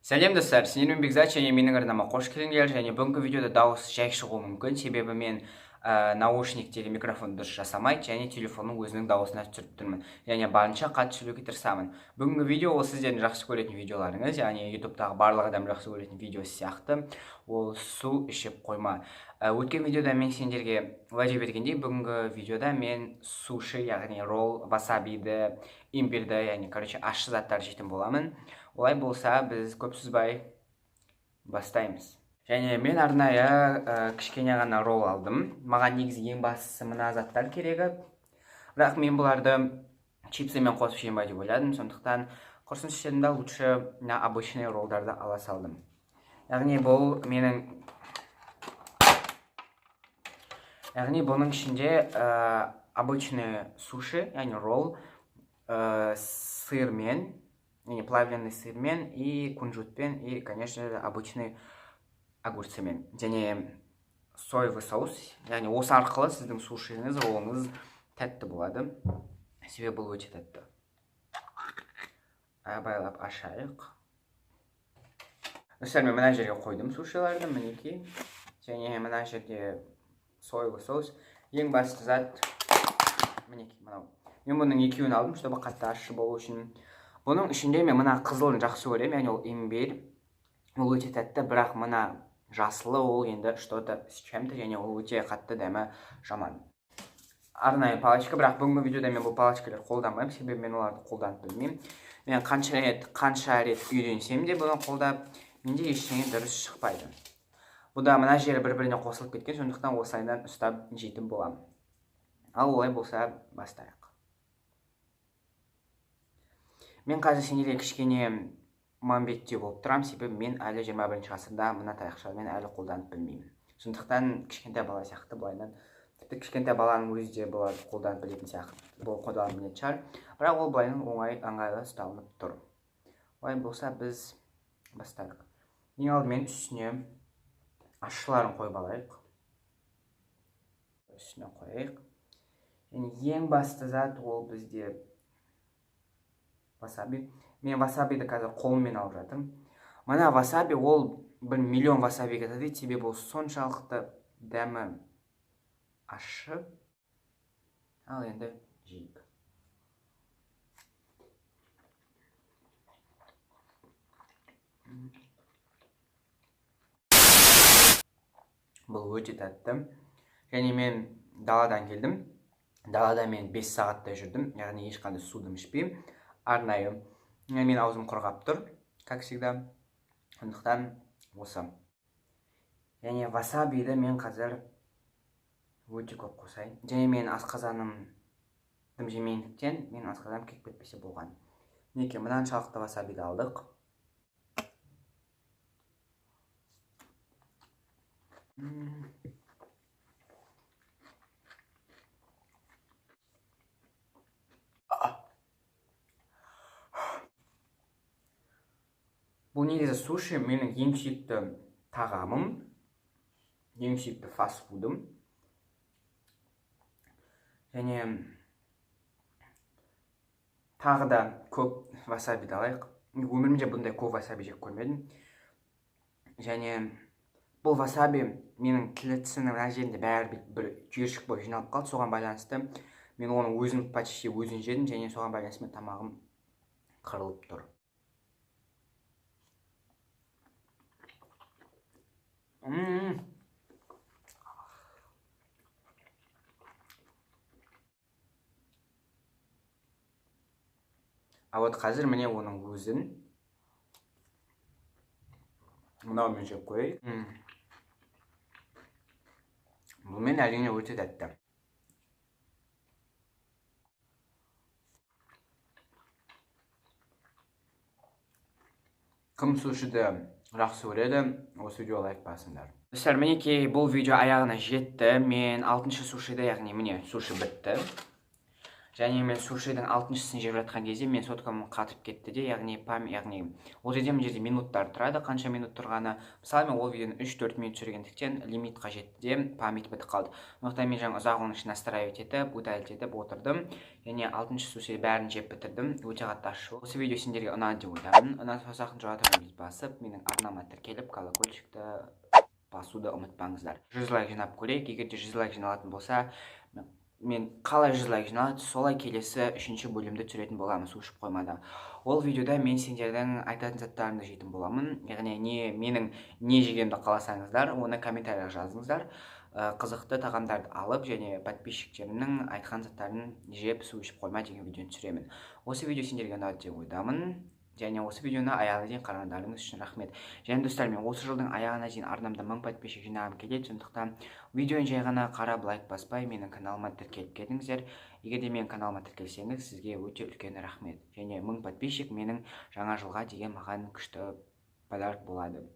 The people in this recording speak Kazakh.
Сәлем, достар! Сендермен Бекзат және менің арнама қош келдіңдер. Және бүгінгі видеода дауыс жай шығуы мүмкін, себебі мен наушниктегі микрофон дұрыс жасамайды және телефонның өзінің дауысына түсіріп тұрмын және барынша қатты сөйлеуге тырысамын. Бүгінгі видео ол сіздердің жақсы көретін видеоларыңыз, яғни Ютубтағы барлық адам жақсы көретін видео сияқты, ол су ішіп қойма. Өткен видеода мен сендерге уәде бергендей, бүгінгі видеода мен суши, яғни ролл, васабиді, имбирді, яғни, короче, ащы заттар жейтін боламын. Олай болса, біз көп созбай бастаймыз. Және мен арнайы кішкене ғана ролл алдым. Маған негізі ең бастысы мына заттар керегі, бірақ мен бұларды чипсымен қосып жеймін ба деп ойладым, сондықтан құрсын істедім да, лучше мына обычный роллдарды ала салдым. Яғни бұл менің, яғни бұның ішінде обычный суши, яғни ролл, сырмен, не, плавленый сырмен и кунжутпен и, конечно же, обычный огурцымен және соевый соус. Яғни осы арқылы сіздің сушиіңіз, роллыңыз тәтті болады, себебі бұл өте тәтті. Абайлап ашайық. Достар, мен мына жерге қойдым сушиларды, мінекей, және мына жерде соевый соус. Ең басты зат мінекей мынау. Мен бұның екеуін алдым, чтобы қатты ащы болу үшін. Бұның ішінде мен мына қызылын жақсы көремін, яғни ол имбирь, ол өте тәтті, бірақ мына жасылы ол енді что то с чем то және ол өте қатты, дәмі жаман. Арнайы палочка, бірақ бүгінгі видеода мен бұл палочкалар қолданбаймын, себебі мен оларды қолданып білмеймін. Мен қанша рет үйренсем де, бұны қолдап менде ештеңе дұрыс шықпайды. Бұда мына жері бір біріне қосылып кеткен, сондықтан осылайынан ұстап жейтін боламын. Ал олай болса, бастайық. Мен қазір сендерге кішкене мамбеттеу болып тұрамын, себебі мен әлі 21 ғасырда мына таяқшамен әлі қолданып білмеймін, сондықтан кішкентай бала сияқты былайынан. Тіпті кішкентай баланың өзі де бұларды қолданып білетін сияқты, бұл қолданып білетін шығар, бірақ ол былайынан оңай, ыңғайлы ұсталынып тұр. Олай болса, біз бастайық. Ең алдымен үстіне ащыларын қойып алайық, үстіне қояйық. Және ең басты зат ол бізде васаби. Мен васабиді қазір қолыммен алып жатырмын. Мына васаби ол бір миллион васабиге татиды, себебі ол соншалықты дәмі ащы. Ал енді жейік. Бұл өте тәтті. Және мен даладан келдім, далада мен 5 сағаттай жүрдім, яғни ешқандай суды ішпей арнайы. Мен аузым құрғап тұр, как всегда, сондықтан осы. Және васабиді мен қазір өте көп қосайын. Және мен асқазаным дым жемегендіктен, менің асқазаным күйіп кетпесе болған. Мінекей, мынаншалықты васабиді алдық. Бұл негізі суши менің ең сүйікті тағамым, ең сүйікті фастфудым. Және тағы да көп васабиді алайық. Өмірімде бұндай көп васаби жеп көрмедім. Және бұл васаби менің тіл тісімнің мына жерінде бәрі бір түйіршік болып жиналып қалды. Соған байланысты мен оның өзін, почти өзін жедім және соған байланысты менің тамағым қырылып тұр. А вот қазір міне оның өзін мынаумен жеп қояйық. Бұнымен, әрине, өте тәтті. Кім сушиді жақсы көреді, осы видеоға лайк басыңдар. Достар, мінекей, бұл видео аяғына жетті. Мен алтыншы сушиді, яғни міне, суши бітті. Және мен сушидің алтыншысын жеп жатқан кезде мен соткам қатып кетті де, яғни яғни ол жерде, мына жерде минуттар тұрады, қанша минут тұрғаны. Мысалы, мен ол видеоны 3-4 минут түсіргендіктен, лимитқа жетті де, память бітіп қалды. Сондықтан мен жаңа ұзақ оның ішін настраивать етіп, удалить етіп отырдым және алтыншы суши бәрін жеп бітірдім. Өте қатты ащы. Осы видео сендерге ұнады деп ойлаймын. Ұнаса, саусақтың жоғары басып, менің арнама тіркеліп, колокольчикті басуды ұмытпаңыздар. 100 лайк жинап көрейік. Егер де 100 лайк жиналатын болса, мен қалай 100 лайк жиналады, солай келесі үшінші бөлімді түсіретін боламын су ішіп қоймада. Ол видеода мен сендердің айтатын заттарыңды жейтін боламын, яғни не менің не жегенімді қаласаңыздар, оны комментарийға жазыңыздар. Қызықты тағамдарды алып және подписчиктерімнің айтқан заттарын жеп, су ішіп қойма деген видеоны түсіремін. Осы видео сендерге ұнады деп ойдамын және осы видеоны аяғына дейін қарағандарыңыз үшін рахмет. Және, достар, мен осы жылдың аяғына дейін арнамда 1000 подписчик жинағым келеді. Сондықтан видеоны жай ғана қарап, лайк баспай, менің каналыма тіркеліп кетіңіздер. Егер де менің каналыма тіркелсеңіз, сізге өте үлкен рахмет. Және 1000 подписчик менің жаңа жылға деген маған күшті подарок болады.